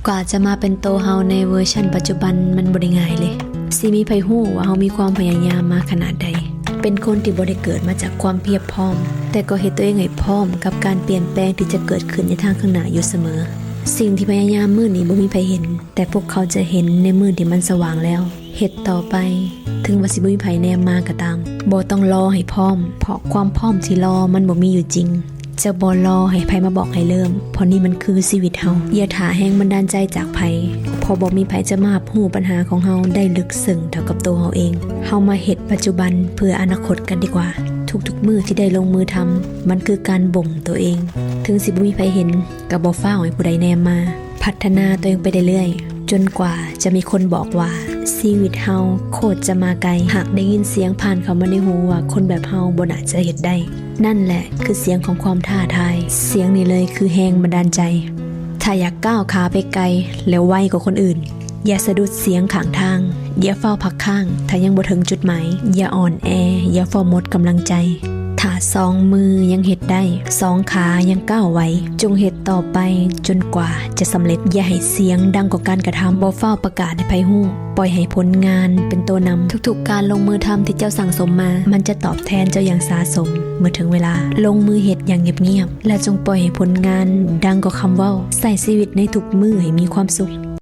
ກວ່າຈະມາເປັນໂຕເຮົາໃນເວີຊັນປັດຈຸບັນ ມັນບໍ່ໄດ້ງ່າຍເລີຍ. ຊິມີໃຜຮູ້ວ່າເຮົາມີຄວາມພະຍາຍາມມາຂະໜາດໃດ? ເປັນຄົນທີ່ບໍ່ໄດ້ເກີດມາຈາກຄວາມພຽບພ້ອມ, ແຕ່ກໍເຮັດຕົວເອງໃຫ້ພ້ອມກັບການປ່ຽນແປງທີ່ຈະເກີດຂຶ້ນໃນທາງຂ້າງໜ້າຢູ່ສະເໝີ. ສິ່ງທີ່ພະຍາຍາມມື້ນີ້ບໍ່ມີໃຜເຫັນ, ແຕ່ພວກເຂົາຈະເຫັນໃນມື້ທີ່ມັນສະຫວ່າງແລ້ວ. ເຮັດຕໍ່ໄປ, ເຖິງວ່າຊິບໍ່ມີໃຜແນມມາກໍຕາມ. ບໍ່ຕ້ອງລໍໃຫ້ພ້ອມ, ເພາະຄວາມພ້ອມທີ່ລໍມັນບໍ່ມີຢູ່ຈິງ. ຈະບໍ່ລໍໃຫ້ໃຜມາບອກໃຫ້ເລີ່ມ, ເພາະນີ້ມັນຄືຊີວິດເຮົາ. ຢ່າຖ້າແຮງບັນດານໃຈຈາກໃຜ, ເພາະບໍ່ມີໃຜຈະມາຮັບຮູ້ບັນຫາຂອງເຮົາໄດ້ເລິກເຊິ່ງເທົ່າກັບໂຕເຮົາເອງ. ເຮົາມາເຮັດປັດຈຸບັນເພື່ອອະນາຄົດກັນດີກວ່າ. ທຸກໆມື້ທີ່ໄດ້ລົງມືທຳ, ມັນຄືການບົ່ງໂຕເອງ. ເຖິງຊິບໍ່ມີໃຜເຫັນ, ກໍບໍ່ຟ້າວໃຫ້ຜູ້ໃດແນມມາ. ພັດທະນາຕົວເອງໄປເລື້ອຍໆ ຈົນກວ່າຈະມີຄົນບອກວ່າ ຊີວິດເຮົາໂຄດຈະມາໄກ. ຫາກໄດ້ຍິນສຽງຜ່ານເຂົ້າມາໃນຫູວ່າ ຄົນແບບເຮົາບໍ່ໜ້າຈະເຮັດໄດ້. ນັ້ນແຫຼະຄືສຽງຂອງຄວາມທ້າທາຍ. ສຽງນີ້ເລີຍຄືແຮງບັນດານໃຈ. ຖ້າຢາກກ້າວຂາໄປໄກ ແລະ ໄວກວ່າຄົນອື່ນ, ຢ່າສະດຸດສຽງຂ້າງທາງ. ຢ່າຟ້າວພັກຄ້າງ ຖ້າຍັງບໍ່ເຖິງຈຸດໝາຍ. ຢ່າອ່ອນແອ, ຢ່າຟ້າວໝົດກຳລັງໃຈ. ຖ້າສອງມືຍັງເຮັດໄດ້, ສອງຂາຍັງກ້າວໄຫວ, ຈົ່ງເຮັດຕໍ່ໄປຈົນກວ່າຈະສຳເລັດ. ຢ່າໃຫ້ສຽງດັງກວ່າການກະທຳ. ບໍ່ຟ້າວປະກາດໃຫ້ໃຜຮູ້. ປ່ອຍໃຫ້ຜົນງານເປັນຕົວນຳ. ທຸກໆການລົງມືທຳທີ່ເຈົ້າສັ່ງສົມມາ, ມັນຈະຕອບແທນເຈົ້າຢ່າງສາສົມເມື່ອເຖິງເວລາ. ລົງມືເຮັດຢ່າງງຽບໆ ແລະ ຈົ່ງປ່ອຍໃຫ້ຜົນງານດັງກວ່າຄຳເວົ້າ. ໃຊ້ຊີວິດໃນທຸກມື້ໃຫ້ມີຄວາມສຸກ.